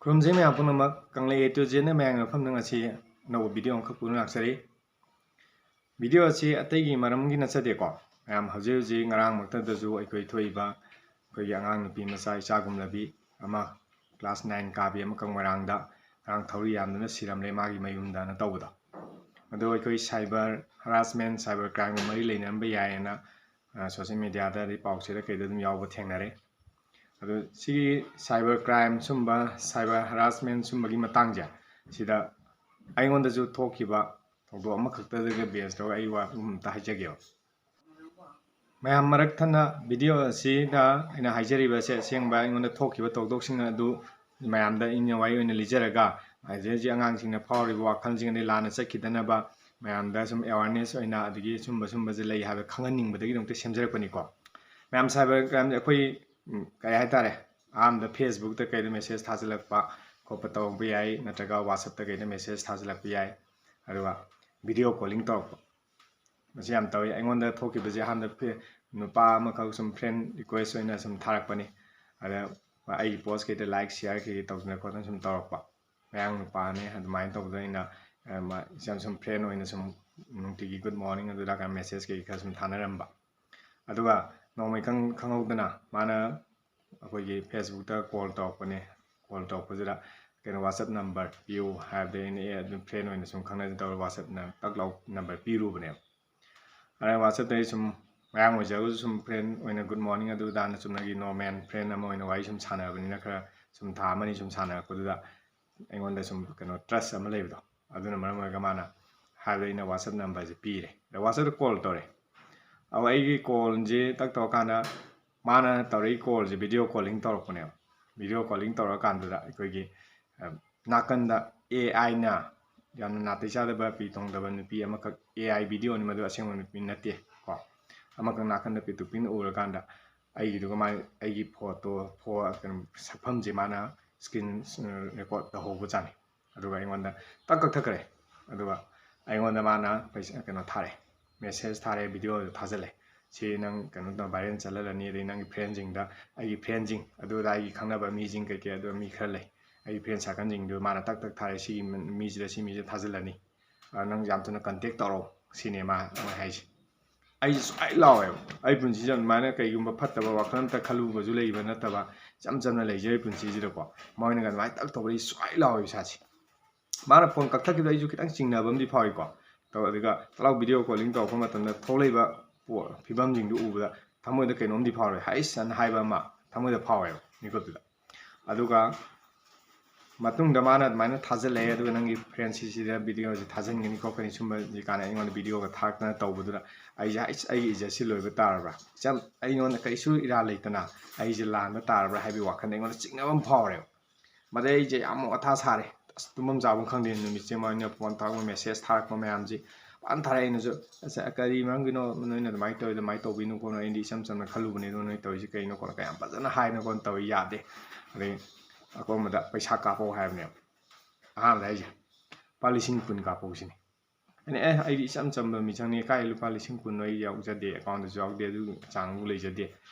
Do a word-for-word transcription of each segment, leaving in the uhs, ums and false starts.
ꯈꯨꯔꯨꯝꯖꯩ ꯃꯌꯥꯝ ꯄꯨꯝꯅꯃꯛ꯫ ꯀꯪꯂꯩ A to Zꯅ ꯃꯌꯥꯝꯒꯤ ꯃꯐꯝꯗ ꯉꯁꯤ ꯑꯅꯧꯕ video ꯑꯃꯈꯛ ꯄꯨꯗꯨꯅ ꯂꯥꯛꯆꯔꯤ꯫ Video ꯑꯁꯤ ꯑꯇꯩꯒꯤ ꯃꯔꯝꯒꯤ ꯅꯠꯆꯗꯦꯀꯣ꯫ ꯃꯌꯥꯝ ꯍꯧꯖꯤꯛ ꯍꯧꯖꯤꯛ ꯉꯔꯥꯡꯃꯛꯇꯗꯁꯨ ꯑꯩꯈꯣꯏ ꯊꯣꯛꯏꯕ ꯑꯩꯈꯣꯏꯒꯤ ꯑꯉꯥꯡ ꯅꯨꯄꯤ ꯃꯆꯥ ꯏꯆꯥꯒꯨꯝꯂꯕꯤ ꯑꯃ class nine ꯀꯥꯕꯤ ꯑꯃꯈꯛ ꯃꯣꯏꯔꯥꯡꯗ ꯉꯔꯥꯡ ꯊꯧꯔꯤ ꯌꯥꯟꯗꯨꯅ ꯁꯤꯔꯝꯂꯦ ꯃꯥꯒꯤ ꯃꯌꯨꯝꯗꯅ ꯇꯧꯕꯗꯣ꯫ ꯑꯗꯣ ꯑꯩꯈꯣꯏ cyber harassment, cyber crimeꯒ ꯃꯔꯤ ꯂꯩꯅꯔꯝꯕ ꯌꯥꯏꯌꯦꯅ, ꯑ, social mediaꯗ ꯑꯗꯩ ꯄꯥꯎꯆꯦꯗ ꯀꯩꯗ ꯑꯗꯨꯝ ꯌꯥꯎꯕ ꯊꯦꯡꯅꯔꯦ꯫ ꯑꯗꯣ ꯁꯤꯒꯤ cyber crime ꯁꯨꯝꯕ, cyber harassment ꯁꯨꯝꯕꯒꯤ ꯃꯇꯥꯡꯁꯦ, ꯁꯤꯗ ꯑꯩꯉꯣꯟꯗꯁꯨ ꯊꯣꯛꯈꯤꯕ ꯊꯧꯗꯣꯛ ꯑꯃꯈꯛꯇꯗꯒ base ꯇꯧꯔꯒ ꯑꯩ ꯋꯥ ꯑꯃꯇ ꯍꯥꯏꯖꯒꯦꯕ꯫ ꯃꯌꯥꯝ ꯃꯔꯛ ꯊꯠꯅ video ꯑꯁꯤꯗ ꯑꯩꯅ ꯍꯥꯏꯖꯔꯤꯕꯁꯦ ꯑꯁꯦꯡꯕ ꯑꯩꯉꯣꯟꯗ ꯊꯣꯛꯈꯤꯕ ꯊꯧꯗꯣꯛꯁꯤꯡ ꯑꯗꯨ ꯃꯌꯥꯝꯗ ꯏꯪꯅ ꯋꯥꯔꯤ ꯑꯣꯏꯅ ꯂꯤꯖꯔꯒ, ꯍꯧꯖꯤꯛ ꯍꯧꯖꯤꯛ ꯑꯉꯥꯡꯁꯤꯡꯅ ꯐꯥꯎꯔꯤꯕ ꯋꯥꯈꯜꯁꯤꯡ ꯑꯗꯩ ꯂꯥꯟꯅ ꯆꯠꯈꯤꯗꯅꯕ ꯃꯌꯥꯝꯗ ꯁꯨꯝ awareness ꯑꯣꯏꯅ, ꯑꯗꯒꯤ ꯁꯨꯝꯕ ꯁꯨꯝꯕꯁꯦ ꯂꯩ ꯍꯥꯏꯕ ꯈꯪꯍꯟꯅꯤꯡꯕꯗꯒꯤꯗꯃꯛꯇ ꯁꯦꯝꯖꯔꯛꯄꯅꯤꯀꯣ꯫ ꯃꯌꯥꯝ cyber crimeꯁꯦ ꯑꯩꯈꯣꯏ, ꯎꯝ, ꯀꯩ ꯍꯥꯏꯇꯥꯔꯦ, ꯑꯍꯥꯟꯕꯗ Facebookꯇ ꯀꯩꯗ message ꯊꯥꯖꯤꯜꯂꯛꯄ ꯈꯣꯠꯄ ꯇꯧꯕ ꯌꯥꯏ, ꯅꯠꯇ꯭ꯔꯒ WhatsAppꯇ ꯀꯩꯗ message ꯊꯥꯖꯤꯜꯂꯛꯄ ꯌꯥꯏ, ꯑꯗꯨꯒ video calling ꯇꯧꯔꯛꯄ꯫ ꯃꯁꯤ ꯌꯥꯝ ꯇꯧꯏ꯫ ꯑꯩꯉꯣꯟꯗ ꯊꯣꯛꯈꯤꯕꯁꯦ ꯑꯍꯥꯟꯕꯗ ꯐꯦ-, ꯅꯨꯄꯥ ꯑꯃꯈꯛ ꯁꯨꯝ friend request ꯑꯣꯏꯅ ꯁꯨꯝ ꯊꯥꯔꯛꯄꯅꯤ꯫ ꯑꯗ ꯑꯩꯒꯤ post ꯀꯩꯗ like, share ꯀꯩꯀꯩ ꯇꯧꯗꯅ ꯈꯣꯠꯇꯅ ꯁꯨꯝ ꯇꯧꯔꯛꯄ꯫ ꯃꯌꯥꯡ ꯅꯨꯄꯥꯅꯤ, ꯑꯗꯨꯃꯥꯏꯅ ꯇꯧꯕꯗ ꯑꯩꯅ, ꯑ, ꯃꯥ-, ꯏꯆꯝ ꯁꯨꯝ friend ꯑꯣꯏꯅ ꯁꯨꯝ ꯅꯨꯡꯇꯤꯒꯤ good morning ꯑꯗꯨꯗ ꯀꯥꯏꯅ message ꯀꯩꯀꯩ ꯈꯔ ꯁꯨꯝ ꯊꯥꯅꯔꯝꯕ꯫ ꯑꯗꯨꯒ ꯅꯣꯡꯃ ꯏꯈꯪ ꯈꯪꯍꯧꯗꯅ ꯃꯥꯅ ꯑꯩꯈꯣꯏꯒꯤ Facebookꯇ call ꯇꯧꯔꯛꯄꯅꯦ꯫ Call ꯇꯧꯔꯛꯄꯁꯤꯗ ꯀꯩꯅꯣ WhatsApp number ꯄꯤꯌꯨ ꯍꯥꯏꯕꯗ ꯑꯩꯅ ꯑꯦ ꯑꯗꯨꯝ friend ꯑꯣꯏꯅ ꯁꯨꯝ ꯈꯪꯅꯁꯤ ꯇꯧꯔꯒ WhatsApp ꯅ-, ꯇꯛ ꯂꯥꯎ number ꯄꯤꯔꯨꯕꯅꯦꯕ꯫ ꯑꯗ WhatsAppꯇ ꯑꯩ ꯁꯨꯝ ꯃꯌꯥꯡ ꯑꯣꯏꯖꯔꯒꯁꯨ ꯁꯨꯝ friend ꯑꯣꯏꯅ good morning ꯑꯗꯨ ꯑꯗꯥꯅ ꯆꯨꯝꯅꯒꯤ normal friend ꯑꯃ ꯑꯣꯏꯅ ꯋꯥꯔꯤ ꯁꯨꯝ ꯁꯥꯟꯅꯔꯕꯅꯤꯅ ꯈꯔ ꯁꯨꯝ ꯊꯥ ꯑꯃꯅꯤ ꯁꯨꯝ ꯁꯥꯟꯅꯔꯛꯄꯗꯨꯗ ꯑꯩꯉꯣꯟꯗ ꯁꯨꯝ ꯀꯩꯅꯣ trust ꯑꯃ ꯂꯩꯕꯗꯣ, ꯑꯗꯨꯅ ꯃꯔꯝ ꯑꯣꯏꯔꯒ ꯃꯥꯅ ꯍꯥꯏꯕꯗ ꯑꯩꯅ WhatsApp numberꯁꯦ ꯄꯤꯔꯦ꯫ ꯑꯗ WhatsAppꯇ call ꯇꯧꯔꯦ꯫ ꯑꯗꯣ ꯑꯩꯒꯤ callꯁꯦ ꯇꯛ ꯇꯧꯔꯀꯥꯟꯗ ꯃꯥꯅ ꯇꯧꯔꯛꯏ callꯁꯦ video calling ꯇꯧꯔꯛꯄꯅꯦꯕ꯫ Video calling ꯇꯧꯔꯀꯥꯟꯗꯨꯗ ꯑꯩꯈꯣꯏꯒꯤ, ꯑ, ꯅꯥꯀꯟꯗ AIꯅ, ꯌꯥꯝꯅ ꯅꯥꯇꯩ ꯆꯥꯗꯕ ꯄꯤ ꯇꯣꯡꯗꯕ ꯅꯨꯄꯤ ꯑꯃꯈꯛ, AI videoꯅꯤ ꯃꯗꯨ, ꯑꯁꯦꯡꯕ ꯅꯨꯄꯤ ꯅꯠꯇꯦ ꯀꯣ, ꯑꯃꯈꯛ ꯅꯥꯀꯟꯗ ꯄꯤꯛꯇꯨ ꯄꯤꯛꯅ ꯎꯔꯀꯥꯟꯗ ꯑꯩꯒꯤꯗꯨꯒ ꯃꯥ, ꯑꯩꯒꯤ photo, ꯐꯣ-, ꯀꯩꯅꯣ, ꯁꯛꯐꯝꯁꯦ ꯃꯥꯅ screen record ꯇꯧꯍꯧꯕꯖꯥꯠꯅꯤ꯫ ꯑꯗꯨꯒ ꯑꯩꯉꯣꯟꯗ ꯇꯛ ꯀꯛꯊꯠꯈ꯭ꯔꯦ꯫ ꯑꯗꯨꯒ ꯑꯩꯉꯣꯟꯗ ꯃꯥꯅ ꯄꯩꯁꯥ, ꯀꯩꯅꯣ ꯊꯥꯔꯛꯑꯦ, message ꯊꯥꯔꯛꯑꯦ, videoꯗꯨ ꯊꯥꯖꯤꯜꯂꯦ꯫ "ꯁꯤ ꯅꯪ ꯀꯩꯅꯣ ꯇꯧ, viral ꯆꯠꯍꯜꯂꯅꯤ, ꯑꯗꯩ ꯅꯪꯒꯤ friendꯁꯤꯡꯗ, ꯑꯩꯒꯤ friendꯁꯤꯡ ꯑꯗꯨ ꯑꯗꯥ ꯑꯩꯒꯤ ꯈꯪꯅꯕ ꯃꯤꯁꯤꯡ ꯀꯩꯀꯩ ꯑꯗꯨ ꯃꯤ ꯈꯔ ꯂꯩ, ꯑꯩ friend circleꯁꯤꯡꯗꯨ ꯃꯥꯅ ꯇꯛ ꯇꯛ ꯊꯥꯔꯦ, "ꯁꯤꯒꯤ ꯃꯤꯁꯤꯗ ꯁꯤ ꯃꯤꯁꯤꯗ ꯊꯥꯖꯤꯜꯂꯅꯤ, ꯑ, ꯅꯪ ꯌꯥꯝ ꯊꯨꯅ contact ꯇꯧꯔꯣ", ꯁꯤꯅꯦ ꯃꯥ ꯃꯣꯏ ꯍꯥꯏꯁꯦ꯫ ꯑꯩꯁꯦ ꯁꯨꯛꯂꯥꯏ ꯂꯥꯎꯋꯦꯕ꯫ ꯑꯩ ꯄꯨꯟꯁꯤꯁꯦ ꯑꯗꯨꯃꯥꯏꯅ ꯀꯩꯒꯨꯝꯕ ꯐꯠꯇꯕ ꯋꯥꯈꯜ ꯑꯝꯇ ꯈꯜꯂꯨꯕꯁꯨ ꯂꯩꯕ ꯅꯠꯇꯕ, ꯏꯆꯝ ꯆꯝꯅ ꯂꯩꯖꯔꯤ ꯄꯨꯟꯁꯤꯁꯤꯗꯀꯣ꯫ ꯃꯣꯏꯅꯒ ꯑꯗꯨꯃꯥꯏꯅ ꯇꯛ ꯇꯧꯕꯗ ꯑꯩ ꯁꯨꯛꯂꯥꯏ ꯂꯥꯎꯋꯦ ꯏꯁꯥꯁꯦ꯫ ꯃꯥꯅ phone ꯀꯛꯊꯠꯈꯤꯕꯗ ꯑꯩꯁꯨ ꯈꯤꯇꯪ ꯆꯤꯡꯅꯕ ꯑꯃꯗꯤ ꯐꯥꯎꯏꯀꯣ꯫ ꯇꯧ-, ꯑꯗꯨꯒ ꯇꯂꯥꯎ video calling ꯇꯧꯔꯛꯄ ꯃꯇꯝꯗ ꯊꯣꯛꯂꯛꯏꯕ ꯄꯣ-, ꯐꯤꯕꯝꯁꯤꯡꯗꯨ ꯎꯕꯗ ꯊꯃꯣꯏꯗ ꯀꯩꯅꯣꯝꯗꯤ ꯐꯥꯎꯔꯦ, "ꯍꯩꯁ" ꯑꯅ ꯍꯥꯏꯕ ꯑꯃ ꯊꯃꯣꯏꯗ ꯐꯥꯎꯋꯦꯕ ꯃꯤꯀꯨꯞꯇꯨꯗ꯫ ꯑꯗꯨꯒ ꯃꯇꯨꯡꯗ ꯃꯥꯅ ꯑꯗꯨꯃꯥꯏꯅ ꯊꯥꯖꯤꯜꯂꯛꯑꯦ, ꯑꯗꯨꯒ "ꯅꯪꯒꯤ friendꯁꯤꯗ videoꯁꯤ ꯊꯥꯖꯤꯟꯒꯅꯤ ꯈꯣꯠꯀꯅꯤ", ꯁꯨꯝꯕꯁꯤ ꯀꯥꯟꯗ ꯑꯩꯉꯣꯟꯗ videoꯒ ꯊꯥꯔꯛꯇꯅ ꯇꯧꯕꯗꯨꯗ ꯑꯩꯁꯦ, "ꯍꯩꯁ, ꯑꯩꯒꯤ ꯏꯖꯠꯁꯤ ꯂꯣꯏꯕ ꯇꯥꯔꯕ꯭ꯔꯥ? ꯏꯆꯝ, ꯑꯩꯉꯣꯟꯗ ꯀꯔꯤꯁꯨ ꯏꯔꯥꯜ ꯂꯩꯇꯅ ꯑꯩꯁꯦ ꯂꯥꯟꯕ ꯇꯥꯔꯕ꯭ꯔꯥ?" ꯍꯥꯏꯕꯒꯤ ꯋꯥꯈꯜꯗ ꯑꯩꯉꯣꯟꯗ ꯆꯤꯡꯅꯕ ꯑꯃ ꯐꯥꯎꯔꯦꯕ꯫ ꯃꯗꯩ ꯑꯩꯁꯦ ꯌꯥꯝ ꯃꯊꯥ ꯁꯥꯔꯦ꯫ ꯑꯁ, ꯇꯨꯝꯐꯝ ꯆꯥꯐꯝ ꯈꯪꯗꯦ꯫ ꯅꯨꯃꯤꯠꯁꯦ ꯃꯣꯏꯅ phone ꯇꯧꯔꯛꯄ, message ꯊꯥꯔꯛꯄ ꯃꯌꯥꯝꯁꯤ ꯐꯖꯅ ꯊꯥꯔꯛꯑꯦ꯫ ꯑꯩꯅꯁꯨ, "ꯑꯁ, ꯀꯔꯤ ꯃꯔꯝꯒꯤꯅꯣ ꯅꯣꯏꯅ ꯑꯗꯨꯃꯥꯏꯅ ꯇꯧꯔꯤ, ꯑꯗꯨꯃꯥꯏꯅ ꯇꯧꯕꯤꯅꯨ ꯈꯣꯠꯅꯨ, ꯑꯩꯗꯤ ꯏꯆꯝ ꯆꯝꯅ ꯈꯜꯂꯨꯕꯅꯦ, ꯑꯗꯣ ꯅꯣꯏ ꯇꯧꯔꯤꯁꯤ ꯀꯩꯅꯣ?" ꯈꯣꯠꯅꯣ ꯀꯌꯥꯝ ꯐꯖꯅ ꯍꯥꯏꯅ ꯈꯣꯠꯅ ꯇꯧꯋꯤ, ꯌꯥꯗꯦ꯫ ꯑꯗꯩ ꯑꯀꯣꯟꯕꯗ ꯄꯩꯁꯥ ꯀꯥꯞꯄꯛꯑꯣ ꯍꯥꯏꯕꯅꯦꯕ꯫ ꯑꯍꯥꯟꯕꯗ ꯑꯩꯁꯦ ꯂꯨꯄꯥ ꯂꯤꯁꯤꯡ ꯀꯨꯟ ꯀꯥꯞꯄꯛꯑꯣ ꯁꯤꯅꯤ꯫ ꯑꯩꯅ, "ꯑꯦ, ꯑꯩꯗꯤ ꯏꯆꯝ ꯆꯝꯕ ꯃꯤꯁꯛꯅꯤ, ꯀꯥꯏ ꯂꯨꯄꯥ ꯂꯤꯁꯤꯡ ꯀꯨꯟꯅꯣ? ꯑꯩ ꯌꯥꯎꯖꯗꯦ, accountꯗꯁꯨ ꯌꯥꯎꯗꯦ, ꯑꯗꯨ ꯆꯥꯡꯕꯨ ꯂꯩꯖꯗꯦ꯫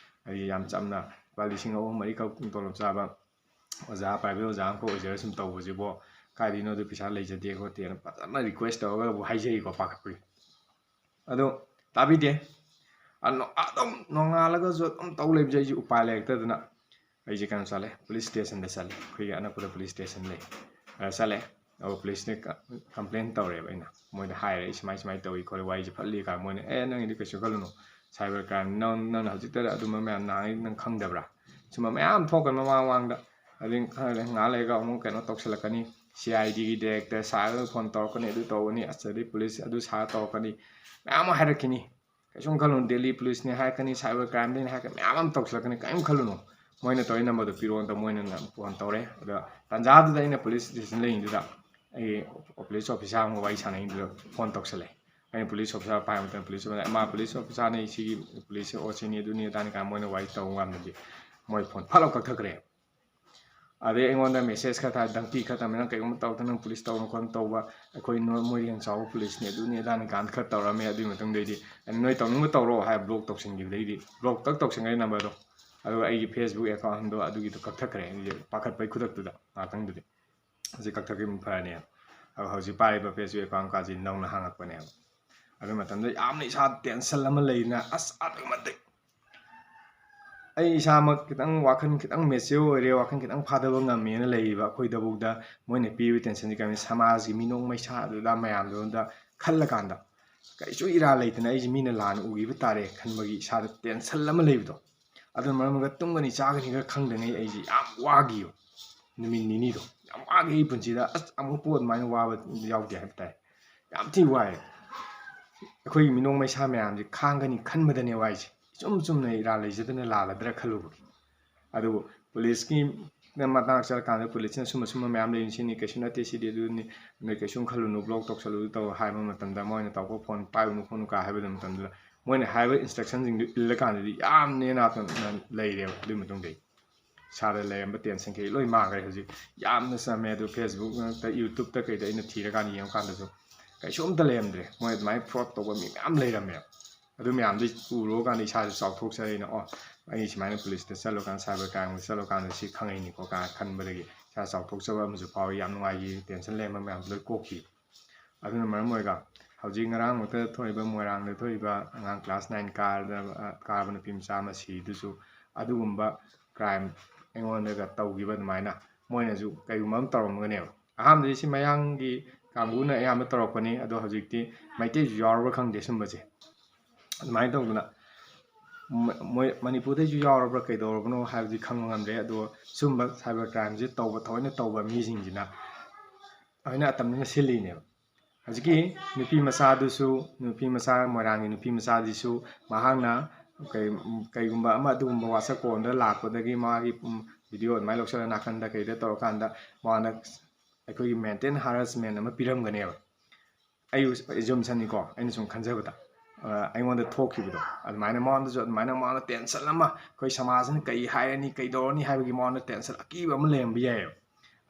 ꯑꯩ ꯌꯥꯝ ꯆꯝꯅ ꯂꯨꯄꯥ ꯂꯤꯁꯤꯡ ꯑꯍꯨꯝ ꯃꯔꯤꯈꯛ ꯇꯣꯂꯣꯞ ꯆꯥꯕ ꯑꯣꯖꯥ, private ꯑꯣꯖꯥ ꯑꯃꯈꯛ ꯑꯣꯏꯖꯔ ꯁꯨꯝ ꯇꯧꯕꯁꯤꯕꯨ ꯀꯥꯏꯗꯩꯅꯣ, ꯑꯗꯨ ꯄꯩꯁꯥ ꯂꯩꯖꯗꯦ ꯈꯣꯠꯇꯦꯅ" ꯐꯖꯅ request ꯇꯧꯔꯒꯕꯨ ꯍꯥꯏꯖꯩꯀꯣ, ꯄꯥꯈꯠꯄꯒꯤ꯫ ꯑꯗꯣ ꯇꯥꯕꯤꯗꯦ꯫ ꯑꯅꯣ-, ꯑꯗꯨꯝ ꯅꯣꯡꯉꯥꯜꯂꯒꯁꯨ ꯑꯗꯨꯝ ꯇꯧ ꯂꯩꯕꯁꯦ ꯑꯩꯁꯦ ꯎꯄꯥꯏ ꯂꯩꯔꯛꯇꯗꯅ ꯑꯩꯁꯦ ꯀꯩꯅꯣ ꯆꯠꯂꯦ, police stationꯗ ꯆꯠꯂꯦ꯫ ꯑꯩꯈꯣꯏꯒꯤ ꯑꯅꯛꯄꯗ police station ꯂꯩ꯫ ꯑꯗ ꯆꯠꯂꯦ꯫ ꯑꯗꯨꯒ policeꯅ ꯀ-, complain ꯇꯧꯔꯦꯕ ꯑꯩꯅ꯫ ꯃꯣꯏꯗ ꯍꯥꯏꯔꯦ, "ꯑꯩ ꯁꯨꯃꯥꯏ ꯁꯨꯃꯥꯏ ꯇꯧꯏ ꯈꯣꯠꯂꯤ, ꯋꯥꯔꯤꯁꯦ ꯐꯠꯂꯤ" ꯀꯥꯏꯅ꯫ ꯃꯣꯏꯅ, "ꯑꯦ, ꯅꯪꯒꯤꯗꯤ ꯀꯩꯁꯨ ꯈꯜꯂꯨꯅꯨ, cyber crime, ꯅꯪ, ꯅꯪꯅ ꯍꯧꯖꯤꯛꯇꯗ ꯑꯗꯨꯝꯕ ꯃꯌꯥꯝ ꯅꯍꯥꯟꯒꯩ ꯅꯪ ꯈꯪꯗꯕ꯭ꯔꯥ? ꯁꯨꯝꯕ ꯃꯌꯥꯝ ꯊꯣꯛꯈ꯭ꯔꯦ ꯃꯃꯥꯡ ꯃꯃꯥꯡꯗ꯫ ꯑꯗꯨ ꯈꯪꯗꯦ, ꯉꯥꯏꯍꯥꯛ ꯂꯩꯔꯒ ꯑꯃꯨꯛ ꯀꯩꯅꯣ ꯇꯧꯁꯜꯂꯛꯀꯅꯤ, CIDꯒꯤ director sirꯒ phone ꯇꯧꯔꯛꯀꯅꯤ, ꯑꯗꯨ ꯇꯧꯒꯅꯤ, ꯑꯁ, ꯑꯗꯩ police ꯑꯗꯨ sir ꯇꯧꯔꯛꯀꯅꯤ, ꯃꯌꯥꯝ ꯑꯃ ꯍꯥꯏꯔꯛꯈꯤꯅꯤ꯫ ꯀꯩꯁꯨꯝ ꯈꯜꯂꯨꯅꯨ, Delhi policeꯅꯦ ꯍꯥꯏꯔꯛꯀꯅꯤ, cyber crimeꯗꯩꯅꯦ ꯍꯥꯏꯔꯛꯀꯅꯤ, ꯃꯌꯥꯝ ꯑꯃ ꯇꯧꯁꯤꯜꯂꯛꯀꯅꯤ, ꯀꯔꯤꯝ ꯈꯜꯂꯨꯅꯨ꯫ ꯃꯣꯏꯅ ꯇꯧꯔꯤ numberꯗꯨ ꯄꯤꯔꯛꯑꯣꯅ ꯃꯣꯏꯅ phone ꯇꯧꯔꯦ꯫ ꯑꯗ ꯇꯥꯟꯖꯥꯗꯨꯗ ꯑꯩꯅ police station ꯂꯩꯔꯤꯉꯩꯗꯨꯗ ꯑꯩꯒꯤ police officer ꯑꯃꯒ ꯋꯥꯔꯤ ꯁꯥꯟꯅꯔꯤꯉꯩꯗꯨꯗ phone ꯇꯧꯁꯜꯂꯛꯑꯦ꯫ ꯑꯩꯅ police officer ꯄꯥꯏꯕ ꯃꯇꯝꯗ police officer, "ꯃꯥ police officerꯅꯤ, ꯁꯤꯒꯤ police ꯑꯣ ꯁꯤꯅꯤ, ꯑꯗꯨꯅꯤ, ꯑꯗꯥꯅꯤ" ꯀꯥꯏꯅ ꯃꯣꯏꯅ ꯋꯥꯔꯤ ꯇꯧꯕ ꯀꯥꯟꯗꯗꯤ ꯃꯣꯏ phone ꯐꯠ ꯂꯥꯎ ꯀꯛꯊꯠꯈ꯭ꯔꯦ꯫ ꯑꯗꯩ ꯑꯩꯉꯣꯟꯗ message ꯈꯔ ꯊꯥꯏ, "ꯗꯪꯇꯤ ꯈꯔ ꯇꯝꯃꯦ, ꯅꯪ ꯀꯩꯒꯨꯝꯕ ꯇꯧꯔꯗꯤ ꯅꯪ police ꯇꯧꯅꯨ ꯈꯣꯠꯅꯨ ꯇꯧꯕ, ꯑꯩꯈꯣꯏ ꯅꯣ-, ꯃꯣꯏꯔꯦꯡ ꯆꯥꯎꯕ policeꯅꯤ, ꯑꯗꯨꯅꯤ ꯑꯗꯥꯅꯤ" ꯀꯥꯏꯅ ꯈꯔ ꯇꯧꯔꯝꯃꯦ꯫ ꯑꯗꯨꯒꯤ ꯃꯇꯨꯡꯗꯩꯗꯤ "ꯅꯣꯏ ꯇꯧꯅꯤꯡꯕ ꯇꯧꯔꯣ" ꯍꯥꯏꯔ block ꯇꯧꯁꯤꯟꯈꯤꯕꯗꯩꯗꯤ, block ꯇꯛ ꯇꯧꯁꯤꯟꯈ꯭ꯔꯦ numberꯗꯣ꯫ ꯑꯗꯨꯒ ꯑꯩꯒꯤ Facebook account ꯗꯣ ꯑꯗꯨꯒꯤꯗꯣ ꯀꯛꯊꯠꯈ꯭ꯔꯦ, ꯑꯩꯁꯦ ꯄꯥꯈꯠꯄꯩ ꯈꯨꯗꯛꯇꯨꯗ ꯉꯥꯛꯇꯪꯗꯨꯗꯤ꯫ ꯍꯧꯖꯤꯛ ꯀꯛꯊꯠꯈꯤꯕꯅ ꯐꯔꯅꯦꯅ꯫ ꯑꯗꯣ ꯍꯧꯖꯤꯛ ꯄꯥꯏꯔꯤꯕ Facebook account ꯀꯥꯁꯤ ꯅꯧꯅ ꯍꯥꯡꯉꯛꯄꯅꯦꯕ꯫ ꯑꯗꯨ ꯃꯇꯝꯗ ꯌꯥꯝꯅ ꯏꯁꯥ tension ꯑꯃ ꯂꯩꯅ, ꯑꯁ, ꯑꯗꯨꯛꯀꯤ ꯃꯇꯤꯛ ꯑꯩ ꯏꯁꯥꯃꯛ ꯈꯤꯇꯪ ꯋꯥꯈꯜ ꯈꯤꯇꯪ mature ꯑꯣꯏꯔꯦ, ꯋꯥꯈꯜ ꯈꯤꯇꯪ ꯐꯥꯊꯕ ꯉꯝꯃꯦꯅ ꯂꯩꯔꯤꯕ ꯑꯩꯈꯣꯏꯗꯐꯥꯎꯗ ꯃꯣꯏꯅ ꯄꯤꯔꯤꯕ tension ꯁꯤ ꯀꯔꯤ, ꯁꯃꯥꯖꯒꯤ ꯃꯤꯅꯣꯛ ꯃꯩꯁꯥ ꯑꯗꯨꯗ ꯃꯌꯥꯝꯗꯨꯗ ꯈꯜꯂꯀꯥꯟꯗ ꯀꯩꯁꯨ ꯏꯔꯥ ꯂꯩꯇꯅ ꯑꯩꯁꯦ ꯃꯤꯅ ꯂꯥꯟꯅ ꯎꯈꯤꯕ ꯇꯥꯔꯦ ꯈꯟꯕꯒꯤ ꯏꯁꯥꯗ tension ꯑꯃ ꯂꯩꯕꯗꯣ, ꯑꯗꯨꯅ ꯃꯔꯝ ꯑꯣꯏꯔꯒ ꯇꯨꯝꯒꯅꯤ ꯆꯥꯒꯅꯤꯒ ꯈꯪꯗ꯭ꯔꯤꯉꯩ ꯑꯩꯁꯦ ꯌꯥꯝ ꯋꯥꯈꯤꯕ ꯅꯨꯃꯤꯠ ꯅꯤꯅꯤꯗꯣ꯫ ꯌꯥꯝ ꯋꯥꯈꯤ ꯑꯩ ꯄꯨꯟꯁꯤꯗ꯫ ꯑꯁ, ꯑꯃꯨꯛ ꯄꯣꯠ ꯑꯗꯨꯃꯥꯏꯅ ꯋꯥꯕ ꯌꯥꯎꯗꯦ ꯍꯥꯏꯕ ꯇꯥꯏ꯫ ꯌꯥꯝ ꯊꯤ ꯋꯥꯏ꯫ ꯑꯩꯈꯣꯏꯒꯤ ꯃꯤꯅꯣꯛ ꯃꯩꯁꯥ ꯃꯌꯥꯝꯁꯦ ꯈꯥꯡꯒꯅꯤ ꯈꯟꯕꯗꯅꯦ ꯋꯥꯏꯁꯦ꯫ ꯏꯆꯨꯝ ꯆꯨꯝꯅ ꯏꯔꯥ ꯂꯩꯖꯗꯅ ꯂꯥꯜꯂꯗ꯭ꯔꯥ ꯈꯜꯂꯨꯕꯒꯤ꯫ ꯑꯗꯨꯕꯨ ꯄꯨꯂꯤꯁꯀꯤ ꯃꯇꯥꯡ ꯆꯠꯂꯀꯥꯟꯗ ꯄꯨꯂꯤꯁꯅ ꯁꯨꯝꯕ ꯁꯨꯝꯕ ꯃꯌꯥꯝ ꯂꯩ, ꯁꯤꯅꯤ, ꯀꯩꯁꯨ ꯅꯠꯇꯦ, ꯁꯤꯗꯤ ꯑꯗꯨꯅꯤ, ꯅꯣꯏ ꯀꯩꯁꯨꯝ ꯈꯜꯂꯨꯅꯨ, block ꯇꯧꯁꯜꯂꯨ, ꯇꯧ ꯍꯥꯏꯕ ꯃꯇꯝꯗ ꯃꯣꯏꯅ ꯇꯧꯕ phone ꯄꯥꯏꯔꯨꯅꯨ ꯈꯣꯠꯅꯨ ꯀꯥ ꯍꯥꯏꯕ ꯃꯇꯝꯗꯨꯗ ꯃꯣꯏꯅ ꯍꯥꯏꯕ instruction ꯁꯤꯡꯗꯨ ꯏꯜꯂꯀꯥꯟꯗꯗꯤ ꯌꯥꯝ ꯅꯦꯅꯥ ꯇꯥꯅ ꯂꯩꯔꯦꯕ꯫ ꯑꯗꯨꯒꯤ ꯃꯇꯨꯡꯗꯩ ꯏꯁꯥꯗ ꯂꯩꯔꯝꯕ tension ꯈꯩ ꯂꯣꯏ ꯃꯥꯡꯈ꯭ꯔꯦ꯫ ꯍꯧꯖꯤꯛ ꯌꯥꯝꯅ ꯆꯝꯃꯦ꯫ ꯑꯗꯨ Facebook ꯅꯠꯇ꯭ꯔ YouTube ꯀꯩꯗ ꯑꯩꯅ ꯊꯤꯔꯀꯥꯟꯗ ꯌꯦꯡꯉꯀꯥꯟꯗꯁꯨ ꯀꯩꯁꯨꯝꯇ ꯂꯩꯔꯝꯗ꯭ꯔꯦ꯫ ꯃꯣꯏ ꯑꯗꯨꯃꯥꯏꯅ fraud ꯇꯧꯕ ꯃꯤ ꯃꯌꯥꯝ ꯂꯩꯔꯝꯃꯦꯕ꯫ ꯑꯗꯨ ꯃꯌꯥꯝꯗꯨ ꯎꯔꯨꯔꯀꯥꯟꯗ ꯏꯁꯥꯁꯦ ꯆꯥꯎꯊꯣꯛꯆꯔꯦꯅ, "ꯑꯣ, ꯑꯩ ꯁꯨꯃꯥꯏꯅ ꯄꯨꯂꯤꯁꯇ ꯆꯠꯂꯀꯥꯟꯗ, cyber crimeꯗ ꯆꯠꯂꯀꯥꯟꯗ ꯁꯤ ꯈꯪꯉꯛꯏꯅꯤꯀꯣ" ꯀꯥꯏꯅ ꯈꯟꯕꯗꯒꯤ ꯏꯁꯥ ꯆꯥꯎꯊꯣꯛꯆꯕ ꯑꯃꯁꯨ ꯐꯥꯎꯏ꯫ ꯌꯥꯝ ꯅꯨꯡꯉꯥꯏꯈꯤ, tension ꯂꯩꯔꯝꯕ ꯃꯌꯥꯝꯗꯨ ꯂꯣꯏ ꯀꯣꯛꯈꯤ꯫ ꯑꯗꯨꯅ ꯃꯔꯝ ꯑꯣꯏꯔꯒ ꯍꯧꯖꯤꯛ ꯉꯔꯥꯡꯃꯛꯇ ꯊꯣꯛꯏꯕ, ꯃꯣꯏꯔꯥꯡꯗ ꯊꯣꯛꯏꯕ ꯑꯉꯥꯡ class nine ꯀꯥꯔꯗ, ꯀꯥꯕ ꯅꯨꯄꯤ ꯃꯆꯥ ꯑꯃ ꯁꯤꯗꯨꯁꯨ ꯑꯗꯨꯒꯨꯝꯕ crime ꯑꯩꯉꯣꯟꯗꯒ ꯇꯧꯈꯤꯕ ꯑꯗꯨꯃꯥꯏꯅ ꯃꯣꯏꯅꯁꯨ ꯀꯩꯒꯨꯝꯕ ꯑꯃ ꯇꯧꯔꯝꯒꯅꯦꯕ꯫ ꯑꯍꯥꯟꯕꯗꯤ ꯁꯤ ꯃꯌꯥꯡꯒꯤ ꯀꯥꯡꯕꯨꯅ ꯑꯌꯥꯝꯕ ꯇꯧꯔꯛꯄꯅꯤ, ꯑꯗꯣ ꯍꯧꯖꯤꯛꯇꯤ ꯃꯩꯇꯩꯁꯨ ꯌꯥꯎꯔꯕ꯭ꯔꯥ ꯈꯪꯗꯦ ꯁꯨꯝꯕꯁꯦ꯫ ꯑꯗꯨꯃꯥꯏꯅ ꯇꯧꯗꯅ ꯃ-, ꯃꯣꯏ ꯃꯅꯤꯄꯨꯔꯗꯩꯁꯨ ꯌꯥꯎꯔꯕ꯭ꯔꯥ ꯀꯩꯗꯧꯔꯕꯅꯣ ꯍꯥꯏꯕꯗꯤ ꯈꯪꯕ ꯉꯝꯗ꯭ꯔꯦ꯫ ꯑꯗꯣ ꯁꯨꯝꯕ cyber crimeꯁꯦ ꯇꯧꯕ, ꯊꯑꯣꯏꯅ ꯇꯧꯕ ꯃꯤꯁꯤꯡꯁꯤꯅ ꯑꯗꯨꯃꯥꯏꯅ ꯑꯇꯝꯅꯅ ꯁꯤꯜꯂꯤꯅꯦꯕ꯫ ꯍꯧꯖꯤꯛꯀꯤ ꯅꯨꯄꯤ ꯃꯆꯥꯗꯨꯁꯨ, ꯅꯨꯄꯤ ꯃꯆꯥ, ꯃꯣꯏꯔꯥꯡꯒꯤ ꯅꯨꯄꯤ ꯃꯆꯥꯗꯨꯁꯨ ꯃꯍꯥꯛꯅ ꯀꯩ-, ꯀꯩꯒꯨꯝꯕ ꯑꯃ ꯑꯗꯨꯒꯨꯝꯕ WhatsApp callꯗ ꯂꯥꯛꯄꯗꯒꯤ ꯃꯥꯒꯤ, ꯎꯝ, video ꯑꯗꯨꯃꯥꯏꯅ ꯂꯧꯁꯜꯂ ꯅꯥꯀꯟꯗ ꯀꯩꯗ ꯇꯧꯔꯀꯥꯟꯗ ꯃꯉꯣꯟꯗ ꯑꯩꯈꯣꯏꯒꯤ mental harassment ꯑꯃ ꯄꯤꯔꯝꯒꯅꯦꯕ꯫ ꯑꯩ assumptionꯅꯤꯀꯣ, ꯑꯩꯅ ꯁꯨꯝ ꯈꯟꯖꯕꯗ, ꯑ, ꯑꯩꯉꯣꯟꯗ ꯊꯣꯛꯈꯤꯕꯗꯣ, ꯑꯗꯨꯃꯥꯏꯅ ꯃꯉꯣꯟꯗꯁꯨ ꯑꯗꯨꯃꯥꯏꯅ ꯃꯉꯣꯟꯗ tension ꯑꯃ, ꯑꯩꯈꯣꯏ ꯁꯃꯥꯖꯅ ꯀꯩ ꯍꯥꯏꯔꯅꯤ, ꯀꯩꯗꯧꯔꯅꯤ ꯍꯥꯏꯕꯒꯤ ꯃꯉꯣꯟꯗ tension ꯑꯀꯤꯕ ꯑꯃ ꯂꯩꯔꯝꯕ ꯌꯥꯏꯑꯕ꯫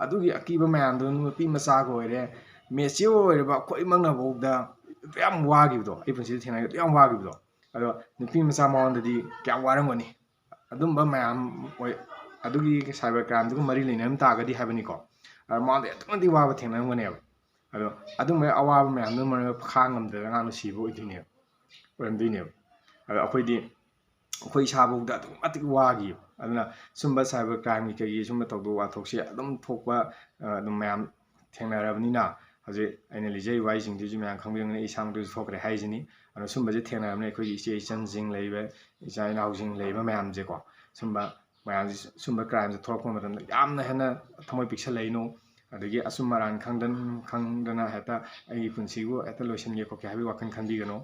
ꯑꯗꯨꯒꯤ ꯑꯀꯤꯕ ꯃꯌꯥꯝꯗꯨ ꯅꯨꯄꯤ ꯃꯆꯥꯒ ꯑꯣꯏꯔꯦ, mature ꯑꯣꯏꯔꯕ ꯑꯩꯈꯣꯏꯃꯛꯅꯐꯥꯎꯗ ꯌꯥꯝ ꯋꯥꯈꯤꯕꯗꯣ, ꯑꯩ ꯄꯨꯟꯁꯤꯗ ꯊꯦꯡꯅꯈꯤꯕꯗꯣ ꯌꯥꯝ ꯋꯥꯈꯤꯕꯗꯣ꯫ ꯑꯗꯣ ꯅꯨꯄꯤ ꯃꯆꯥ ꯃꯉꯣꯟꯗꯗꯤ ꯀꯌꯥꯝ ꯋꯥꯔꯝꯒꯅꯤ? ꯑꯗꯨꯝꯕ ꯃꯌꯥꯝ ꯑꯣꯏ, ꯑꯗꯨꯒꯤ cyber crimeꯗꯨꯒ ꯃꯔꯤ ꯂꯩꯅꯔꯝ ꯇꯥꯔꯒꯗꯤ ꯍꯥꯏꯕꯅꯤꯀꯣ, ꯑꯗꯣ ꯃꯉꯣꯟꯗ ꯑꯗꯨꯛꯀꯤ ꯃꯇꯤꯛ ꯋꯥꯕ ꯊꯦꯡꯅꯔꯝꯒꯅꯦꯕ꯫ ꯑꯗꯣ ꯑꯗꯨꯝꯕ ꯑꯋꯥꯕ ꯃꯌꯥꯝꯗꯨꯅ ꯃꯔꯝ ꯑꯣꯏꯔꯒ ꯈꯥꯡ ꯉꯝꯗꯗꯅ ꯑꯉꯥꯡꯗꯣ ꯁꯤꯕ ꯑꯣꯏꯗꯣꯏꯅꯦꯕ, ꯑꯣꯏꯔꯝꯗꯣꯏꯅꯦꯕ꯫ ꯑꯗꯣ ꯑꯩꯈꯣꯏꯗꯤ, ꯑꯩꯈꯣꯏ ꯏꯁꯥꯐꯥꯎꯗ ꯑꯗꯨꯛꯀꯤ ꯃꯇꯤꯛ ꯋꯥꯈꯤꯕ꯫ ꯑꯗꯨꯅ ꯁꯨꯝꯕ cyber crimeꯒꯤ ꯀꯩꯒꯤ ꯁꯨꯝꯕ ꯊꯧꯗꯣꯛ ꯋꯥꯊꯣꯛꯁꯦ ꯑꯗꯨꯝ ꯊꯣꯛꯄ, ꯑ, ꯑꯗꯨꯝ ꯃꯌꯥꯝ ꯊꯦꯡꯅꯔꯕꯅꯤꯅ, ꯍꯧꯖꯤꯛ ꯑꯩꯅ ꯂꯤꯖꯔꯤꯕ ꯋꯥꯔꯤꯁꯤꯡꯗꯨꯁꯨ ꯃꯌꯥꯝ ꯈꯪꯕꯤꯔꯝꯒꯅꯤ, ꯑꯩ ꯏꯁꯥꯃꯛꯇꯁꯨ ꯊꯣꯛꯈ꯭ꯔꯦ ꯍꯥꯏꯁꯤꯅꯤ꯫ ꯑꯗꯣ ꯁꯨꯝꯕꯁꯦ ꯊꯦꯡꯅꯔꯕꯅꯤꯅ ꯑꯩꯈꯣꯏꯒꯤ ꯏꯆꯦ ꯏꯆꯟꯁꯤꯡ ꯂꯩꯕ, ꯏꯆꯥ ꯏꯅꯥꯎꯁꯤꯡ ꯂꯩꯕ ꯃꯌꯥꯝꯁꯦꯀꯣ, ꯁꯨꯝꯕ ꯃꯌꯥꯝꯁꯦ, ꯁꯨꯝꯕ crimeꯁꯦ ꯊꯣꯛꯂꯛꯄ ꯃꯇꯝꯗ ꯌꯥꯝꯅ ꯍꯦꯟꯅ ꯊꯃꯣꯏ ꯄꯤꯛꯁꯜꯂꯛꯏꯅꯣ, ꯑꯗꯒꯤ ꯑꯆꯨꯝ ꯑꯔꯥꯟ ꯈꯪꯗꯟ-, ꯈꯪꯗꯅ ꯍꯦꯛꯇ ꯑꯩꯒꯤ ꯄꯨꯟꯁꯤꯕꯨ ꯍꯦꯛꯇ ꯂꯣꯏꯁꯤꯟꯒꯦ ꯈꯣꯠꯀꯦ ꯍꯥꯏꯕꯒꯤ ꯋꯥꯈꯜ ꯈꯟꯕꯤꯒꯅꯨ꯫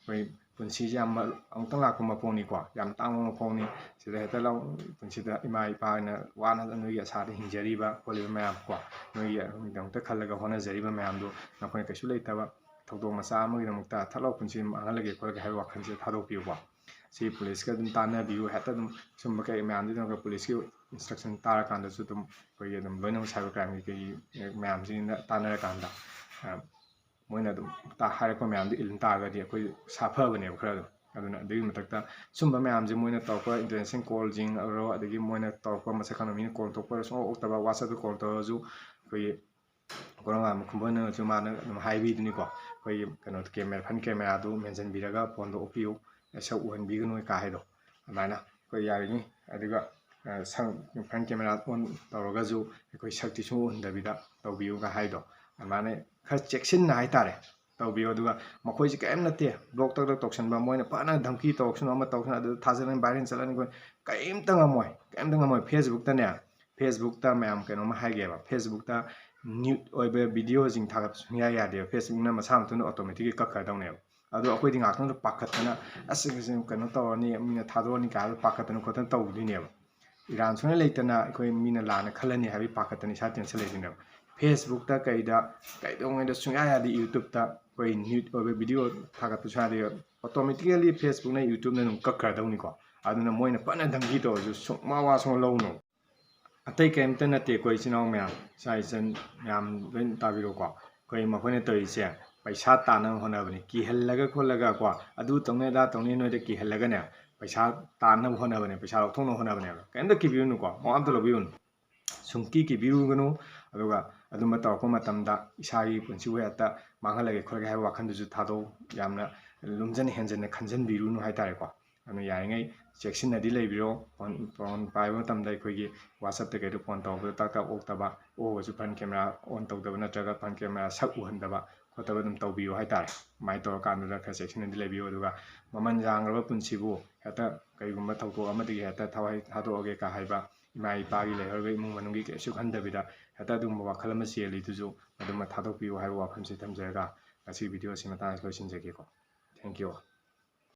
ꯑꯩꯈꯣꯏ ꯄꯨꯟꯁꯤꯁꯦ ꯌꯥꯝ ꯃ-, ꯑꯃꯨꯛꯇꯪ ꯂꯥꯛꯄ ꯃꯄꯣꯛꯅꯤꯀꯣ, ꯌꯥꯝ ꯇꯥꯡꯕ ꯃꯄꯣꯛꯅꯤ꯫ ꯁꯤꯗ ꯍꯦꯛꯇ ꯂꯧ-, ꯄꯨꯟꯁꯤꯗ ꯏꯃꯥ ꯏꯄꯥꯅ ꯋꯥꯅ ꯅꯣꯏꯒꯤ ꯑꯁꯥꯗ ꯍꯤꯡꯖꯔꯤꯕ ꯈꯣꯠꯂꯤꯕ ꯃꯌꯥꯝ ꯀꯣ, ꯅꯣꯏꯒꯤꯗꯃꯛꯇ ꯈꯜꯂꯒ ꯍꯣꯠꯅꯖꯔꯤꯕ ꯃꯌꯥꯝꯗꯣ ꯅꯈꯣꯏꯅ ꯀꯩꯁꯨ ꯂꯩꯇꯕ ꯊꯧꯗꯣꯛ ꯃꯆꯥ ꯑꯃꯒꯤꯗꯃꯛꯇ ꯊꯠ ꯂꯥꯎ ꯄꯨꯟꯁꯤ ꯃꯥꯡꯍꯜꯂꯒꯦ ꯈꯣꯠꯂꯒꯦ ꯍꯥꯏꯕ ꯋꯥꯈꯜꯁꯦ ꯊꯥꯗꯣꯛꯄꯤꯌꯨꯀꯣ꯫ ꯁꯤ ꯄꯨꯂꯤꯁꯀ ꯑꯗꯨꯝ ꯇꯥꯟꯅꯕꯤꯌꯨ, ꯍꯦꯛꯇ ꯑꯗꯨꯝ ꯁꯨꯝꯕ ꯀꯩ ꯃꯌꯥꯝꯗꯨꯗ ꯄꯨꯂꯤꯁꯀꯤ instruction ꯇꯥꯔꯀꯥꯟꯗꯁꯨ ꯑꯗꯨꯝ ꯑꯩꯈꯣꯏꯒꯤ ꯑꯗꯨꯝ ꯂꯣꯏꯅꯃꯛ cyber crimeꯒꯤ ꯀꯩꯒꯤ ꯃꯌꯥꯝꯁꯤꯡꯗ ꯇꯥꯟꯅꯔꯀꯥꯟꯗ, ꯑ, ꯃꯣꯏꯅ ꯑꯗꯨꯝ ꯇꯥ-, ꯍꯥꯏꯔꯛꯄ ꯃꯌꯥꯝꯗꯨ ꯏꯜ ꯇꯥꯔꯒꯗꯤ ꯑꯩꯈꯣꯏ ꯁꯥꯐꯕꯅꯦꯕ ꯈꯔ ꯑꯗꯨꯝ꯫ ꯑꯗꯨꯅ ꯑꯗꯨꯒꯤ ꯃꯊꯛꯇ ꯁꯨꯝꯕ ꯃꯌꯥꯝꯁꯦ ꯃꯣꯏꯅ ꯇꯧꯔꯛꯄ international callꯁꯤꯡ ꯑꯣꯏꯔꯣ, ꯑꯗꯒꯤ ꯃꯣꯏꯅ ꯇꯧꯔꯛꯄ ꯃꯁꯛ ꯈꯪꯗꯕ ꯃꯤꯅ call ꯇꯧꯔꯛꯄ ꯑꯣꯏꯔꯣ, ꯁꯨꯡꯑꯣꯛ ꯑꯣꯛꯇꯕ, WhatsAppꯇ call ꯇꯧꯔꯁꯨ ꯑꯩꯈꯣꯏꯒꯤ ꯀꯣꯔꯣꯅꯥ ꯈꯨꯝꯕ ꯑꯣꯏꯅꯁꯨ ꯃꯥꯅ ꯑꯗꯨꯝ ꯍꯥꯏꯕꯤꯗꯨꯅꯤꯀꯣ, ꯑꯩꯈꯣꯏꯒꯤ ꯀꯩꯅꯣ camera, front cameraꯗꯨ ꯃꯦꯟꯁꯤꯟꯕꯤꯔꯒ phoneꯗꯣ ꯑꯣꯛꯄꯤꯌꯨ, ꯁꯛ ꯎꯍꯟꯕꯤꯒꯅꯨ ꯀꯥ ꯍꯥꯏꯗꯣ꯫ ꯑꯗꯨꯃꯥꯏꯅ ꯑꯩꯈꯣꯏ ꯌꯥꯔꯤꯉꯩ, ꯑꯗꯨꯒ, ꯑ, ꯁꯛ, front camera on ꯇꯧꯔꯒꯁꯨ ꯑꯩꯈꯣꯏ ꯁꯛꯇꯤ ꯁꯨꯡꯎ ꯎꯍꯟꯗꯕꯤꯗ ꯇꯧꯕꯤꯌꯨꯒ ꯍꯥꯏꯗꯣ, ꯑꯗꯨꯃꯥꯏꯅ ꯈꯔ ꯆꯦꯛꯁꯤꯟꯅ ꯍꯥꯏꯇꯥꯔꯦ ꯇꯧꯕꯤꯌꯨ꯫ ꯑꯗꯨꯒ ꯃꯈꯣꯏꯁꯦ ꯀꯔꯤꯝ ꯅꯠꯇꯦ, block ꯇꯛ ꯇꯛ ꯇꯧꯁꯟꯕ, ꯃꯣꯏꯅ ꯐꯅ ꯙꯝꯀꯤ ꯇꯧꯔꯛꯁꯅꯨ, ꯑꯃ ꯇꯧꯔꯛꯁꯅꯨ, ꯑꯗꯨ ꯊꯥꯖꯗꯅ viral ꯆꯠꯂꯅꯤ, ꯑꯩꯈꯣꯏ ꯀꯔꯤꯝꯇ ꯉꯝꯃꯣꯏ, ꯀꯔꯤꯝꯇ ꯉꯝꯃꯣꯏ꯫ Facebookꯇꯅꯦ, Facebookꯇ ꯃꯌꯥꯝ ꯀꯩꯅꯣꯝꯃ ꯍꯥꯏꯒꯦꯕ, Facebookꯇ nude ꯑꯣꯏꯕ videoꯁꯤꯡ ꯊꯥꯒꯠꯄ ꯁꯨꯡꯌꯥ ꯌꯥꯗꯦꯕ, Facebookꯅ ꯃꯁꯥ ꯃꯊꯟꯇ automatically ꯀꯛꯈ꯭ꯔꯗꯧꯅꯦꯕ꯫ ꯑꯗꯣ ꯑꯩꯈꯣꯏꯗꯤ ꯉꯥꯛꯇꯪꯗ ꯄꯥꯈꯠꯇꯅ, "ꯑꯁ, ꯑꯁ, ꯀꯩꯅꯣ ꯇꯧꯔꯅꯤ, ꯃꯤꯅ ꯊꯥꯗꯣꯛꯑꯅꯤ" ꯀꯥꯏꯅ ꯄꯥꯈꯠꯇꯅ ꯈꯣꯠꯇꯅ ꯇꯧꯗꯣꯏꯅꯦꯕ꯫ ꯏꯔꯥꯟ ꯁꯣꯏꯅ ꯂꯩꯇꯅ ꯑꯩꯈꯣꯏ ꯃꯤꯅ ꯂꯥꯟꯅ ꯈꯜꯂꯅꯤ ꯍꯥꯏꯕꯒꯤ ꯄꯥꯈꯠꯇꯅ ꯏꯁꯥ tension ꯂꯩꯗꯣꯏꯅꯦꯕ꯫ Facebookꯇ ꯀꯩꯗ, ꯀꯩꯗꯧꯉꯩꯗ ꯁꯨꯡꯌꯥ ꯌꯥꯗꯦ, YouTubeꯇ ꯑꯩꯈꯣꯏ nude ꯑꯣꯏꯕ video ꯊꯥꯒꯠꯄ ꯁꯨꯡꯌꯥ ꯌꯥꯗꯦ꯫ Automatically Facebookꯅ, YouTubeꯅ ꯑꯗꯨꯝ ꯀꯛꯈ꯭ꯔꯗꯧꯅꯤꯀꯣ꯫ ꯑꯗꯨꯅ ꯃꯣꯏꯅ ꯐꯅ ꯙꯝꯀꯤ ꯇꯧꯔꯁꯨ ꯁꯨꯡꯃꯋꯥ ꯋꯥ ꯁꯨꯡꯂꯧ ꯂꯧꯅꯣ꯫ ꯑꯇꯩ ꯀꯔꯤꯝꯇ ꯅꯠꯇꯦ ꯑꯩꯈꯣꯏ ꯏꯆꯤꯟ ꯏꯅꯥꯎ ꯃꯌꯥꯝ, ꯏꯆꯥ ꯏꯆꯟ ꯃꯌꯥꯝ ꯂꯣꯏ ꯇꯥꯕꯤꯔꯣꯀꯣ꯫ ꯑꯩꯈꯣꯏ ꯃꯈꯣꯏꯅ ꯇꯧꯔꯤꯁꯦ ꯄꯩꯁꯥ ꯇꯥꯟꯅꯕ ꯍꯣꯠꯅꯕꯅꯤ꯫ ꯀꯤꯍꯜꯂꯒ ꯈꯣꯠꯂꯒ ꯀꯣ, "ꯑꯗꯨ ꯇꯧꯅꯤ, ꯑꯗꯥ ꯇꯧꯅꯤ" ꯅꯣꯏꯗ ꯀꯤꯍꯜꯂꯒꯅꯦ, ꯄꯩꯁꯥ ꯇꯥꯟꯅꯕ ꯍꯣꯠꯅꯕꯅꯦ, ꯄꯩꯁꯥ ꯂꯧꯊꯣꯛꯅꯕ ꯍꯣꯠꯅꯕꯅꯦꯕ꯫ ꯀꯩꯝꯇ ꯀꯤꯕꯤꯔꯨꯅꯨꯀꯣ, ꯃꯋꯥ ꯑꯝꯇ ꯂꯧꯕꯤꯔꯨꯅꯨ꯫ ꯁꯨꯡꯀꯤ ꯀꯤꯕꯤꯔꯨꯒꯅꯨ꯫ ꯑꯗꯨꯒ ꯑꯗꯨꯝꯕ ꯇꯧꯔꯛꯄ ꯃꯇꯝꯗ ꯏꯁꯥꯒꯤ ꯄꯨꯟꯁꯤꯕꯨ ꯍꯦꯛꯇ ꯃꯥꯡꯍꯜꯂꯒꯦ ꯈꯣꯠꯂꯒꯦ ꯍꯥꯏꯕ ꯋꯥꯈꯜꯗꯨꯁꯨ ꯊꯥꯗꯧ, ꯌꯥꯝꯅ ꯂꯨꯝꯖꯟ ꯍꯦꯟꯖꯟꯅ ꯈꯟꯖꯟꯕꯤꯔꯨꯅꯨ ꯍꯥꯏꯇꯥꯔꯦꯀꯣ꯫ ꯑꯗꯨꯅ ꯌꯥꯔꯤꯉꯩ ꯆꯦꯛꯁꯤꯟꯅꯗꯤ ꯂꯩꯕꯤꯔꯣ꯫ ꯐꯣꯟ, ꯐꯣꯟ ꯄꯥꯏꯕ ꯃꯇꯝꯗ ꯑꯩꯈꯣꯏꯒꯤ WhatsApp-ꯇ ꯀꯩꯗ ꯐꯣꯟ ꯇꯧꯕꯗ ꯇꯥꯛ ꯇꯥꯛ ꯑꯣꯛꯇꯕ, ꯑꯣꯛꯑꯒꯁꯨ front camera on ꯇꯧꯗꯕ ꯅꯠꯇ꯭ꯔꯒ front camera ꯁꯛ ꯎꯍꯟꯗꯕ ꯈꯣꯠꯇꯕ ꯑꯗꯨꯝ ꯇꯧꯕꯤꯌꯨ ꯍꯥꯏꯇꯥꯔꯦ꯫ ꯑꯗꯨꯃꯥꯏꯅ ꯇꯧꯔꯀꯥꯟꯗꯨꯗ ꯈꯔ ꯆꯦꯛꯁꯤꯟꯅꯗꯤ ꯂꯩꯕꯤꯌꯨ꯫ ꯑꯗꯨꯒ ꯃꯃꯜ ꯌꯥꯝꯈ꯭ꯔꯕ ꯄꯨꯟꯁꯤꯕꯨ ꯍꯦꯛꯇ ꯀꯩꯒꯨꯝꯕ ꯊꯧꯗꯣꯛ ꯑꯃꯗꯒꯤ ꯍꯦꯛꯇ ꯊꯋꯥꯏ ꯊꯥꯗꯣꯛꯑꯒꯦ ꯀ ꯍꯥꯏꯕ, ꯏꯃꯥ ꯏꯄꯥꯒꯤ ꯂꯩꯍꯧꯔꯤꯕ ꯏꯃꯨꯡ ꯃꯅꯨꯡꯒꯤ ꯀꯩꯁꯨ ꯈꯟꯗꯕꯤꯗ ꯍꯦꯛꯇ ꯑꯗꯨꯒꯨꯝꯕ ꯋꯥꯈꯜ ꯑꯃ ꯆꯦꯜꯂꯤꯗꯨꯁꯨ ꯃꯗꯨꯃ ꯊꯥꯗꯣꯛꯄꯤꯌꯨ ꯍꯥꯏꯕ ꯋꯥꯐꯝꯁꯤ ꯊꯝꯖꯔꯒ ꯉꯁꯤꯒꯤ video ꯑꯁꯤ ꯃꯇꯥꯡ ꯑꯁꯤꯗ ꯂꯣꯏꯁꯤꯟꯖꯒꯦꯀꯣ꯫ Thank you all.